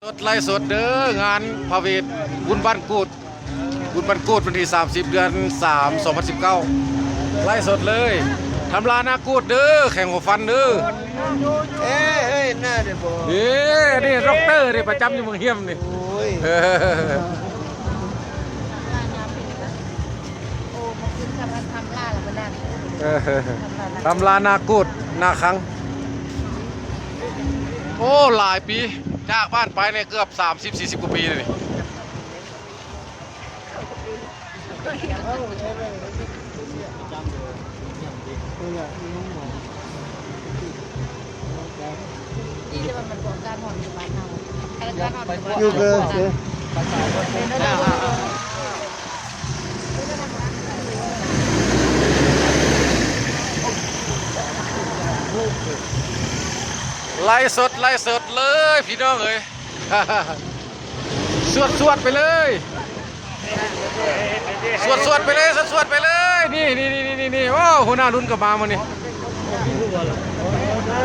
ສົດ ໄລສົດເດີ ງານພະເວດ ບຸນບ້ານກູດ ບຸນບ້ານກູດ ວັນທີສາມສິບ ເດືອນສາມ ສອງພັນສິບເກົ້າ ໄລສົດເລີຍ ທຳລານາກູດເດີ ແຂ່ງຫົວຟັນເດີ ເອີ ເອີ ໜ້າເດີບໍ່ ເອີ ນີ້ດັອກເຕີເດ້ ປະຈຳຢູ່ເມືອງຮຽມນີ້ ໂອ້ຍ ເອີ ໂອ້ ມາຂຶ້ນຄຳວ່າທຳລາລະບໍ່ນັ້ນ ເອີ ທຳລານາກູດ ນາຄັງ ໂອ້ ຫຼາຍປີ ຈາກບ້ານໄປນີ້ເກືອບສາມສິບ ສີ່ສິບກວ່າປີແລ້ວນີ້. ດີແຕ່ວ່າມັນບໍ່ອາກາດຮ້ອນຄືບ້ານເຮົາ ຄັນອາກາດຮ້ອນຄືບ້ານເຮົາ ຢູ່ເກີນ ໄລສົດ ໄລສົດເລີຍພີ່ນ້ອງເອີຍ ສວດໆໄປເລີຍ ສວດໆໄປເລີຍ ສວດໆໄປເລີຍ ນີ້ໆໆໆ ໂອ້ ຫົວໜ້າລຸນກໍມາມື້ນີ້ ໂອ້